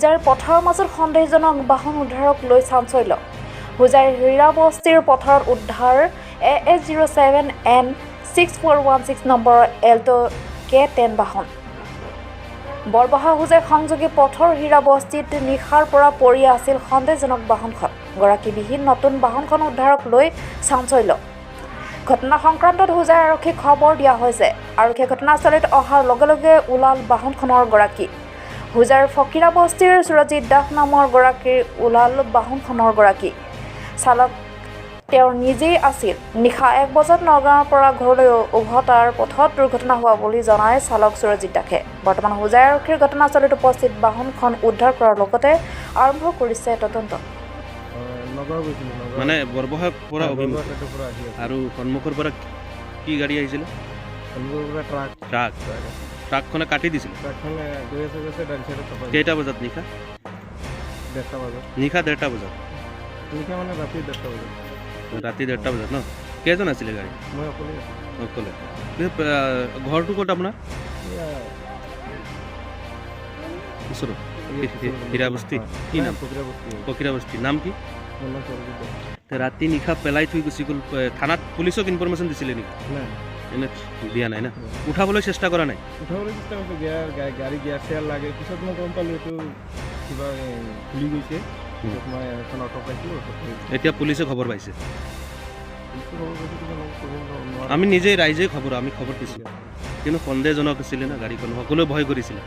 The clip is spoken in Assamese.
হোজাইৰ পথাৰৰ মাজত সন্দেহজনক বাহন উদ্ধাৰক লৈ চাঞ্চল্য। হোজাইৰ হীৰাবস্তিৰ পথাৰত উদ্ধাৰ এ এছ 07 এন 6416 নম্বৰৰ এল্ট' কে 10 বাহন। বৰবহা হোজাই সংযোগী পথৰ হীৰাবস্তিত নিশাৰ পৰা পৰি আছিল সন্দেহজনক বাহনখন। গৰাকীবিহীন নতুন বাহনখন উদ্ধাৰক লৈ চাঞ্চল্য। ঘটনা সংক্ৰান্তত হোজাই আৰক্ষীক খবৰ দিয়া হৈছে। আৰক্ষীয়ে ঘটনাস্থলীত অহাৰ লগে লগে ওলাল বাহনখনৰ গৰাকী। হোজাইৰ ফকীৰাবস্তিৰ সুৰজিৎ দাস নামৰ গৰাকীৰ ওলাল বাহনখনৰ গৰাকী। চালক তেওঁৰ নিজেই আছিল। নিশা 1 বজাত নগাঁৱৰ পৰা ঘৰলৈ উভতাৰ পথত দুৰ্ঘটনা হোৱা বুলি জনায় চালক সুৰজিৎ দাসে। বৰ্তমান হোজাই আৰক্ষীৰ ঘটনাস্থলীত উপস্থিত বাহনখন উদ্ধাৰ কৰাৰ লগতে আৰম্ভ কৰিছে তদন্ত। নগাঁও গৈছিলোঁ, নগাঁও। মানে বৰবহাৰ পৰা অভিমুখ? বৰবহা চাইডৰ পৰা আহি আছোঁ। আৰু সন্মুখৰ পৰা কি গাড়ী আহিছিলে? সন্মুখৰ পৰা ট্ৰাক। ট্ৰাক? ট্ৰাক আছিল। ট্ৰাকখনে কাটি দিছিলে? ট্ৰাকখনে গৈ আছে, গৈছে, ডাইন চাইডত চপাই। কেইটা বজাত নিশা? 1:30 বজাত। নিশা 1:30 বজাত? নিশা মানে ৰাতি 1:30 বজাত। ৰাতি 1:30 বজাত ন? কেইজন আছিলে গাড়ী? মই অকলেই আছিলোঁ। অকলে। ঘৰটো ক'ত আপোনাৰ? এয়া। ওচৰত? এই। হীৰাবস্তি? হয়। কি নাম? ফকীৰা বস্তি। ফকীৰা বস্তি। নাম কি? মোৰ নাম সৰজিৎ দাস। তে ৰাতি নিশা পেলাই থৈ গুচি গ'ল। থানাত পুলিচক ইনফৰমেশ্যন দিছিলে নেকি? নাই। এনে দিয়া নাই না? উঠাবলৈ চেষ্টা কৰা নাই? উঠাবলৈ চেষ্টা কৰিছোঁ, গিয়াৰ, গাড়ী গিয়াৰ চিয়াৰ লাগে। পিছত মই গম পালোঁ এইটো কিবা খুলি গৈছে। পিছত মই এখন অ'টো পাইছিলোঁ, অ'টোত লৈ এতিয়া পুলিচে খবৰ পাইছে? পুলিচে খবৰ পাইছে, কিবা ক'ব নোৱাৰোঁ। আমি নিজেই ৰাইজে খবৰ, আমি খবৰ দিছোঁ। কিন্তু সন্দেহজনক আছিলে না গাড়ীখন, সকলোৱে ভয় কৰিছিলে।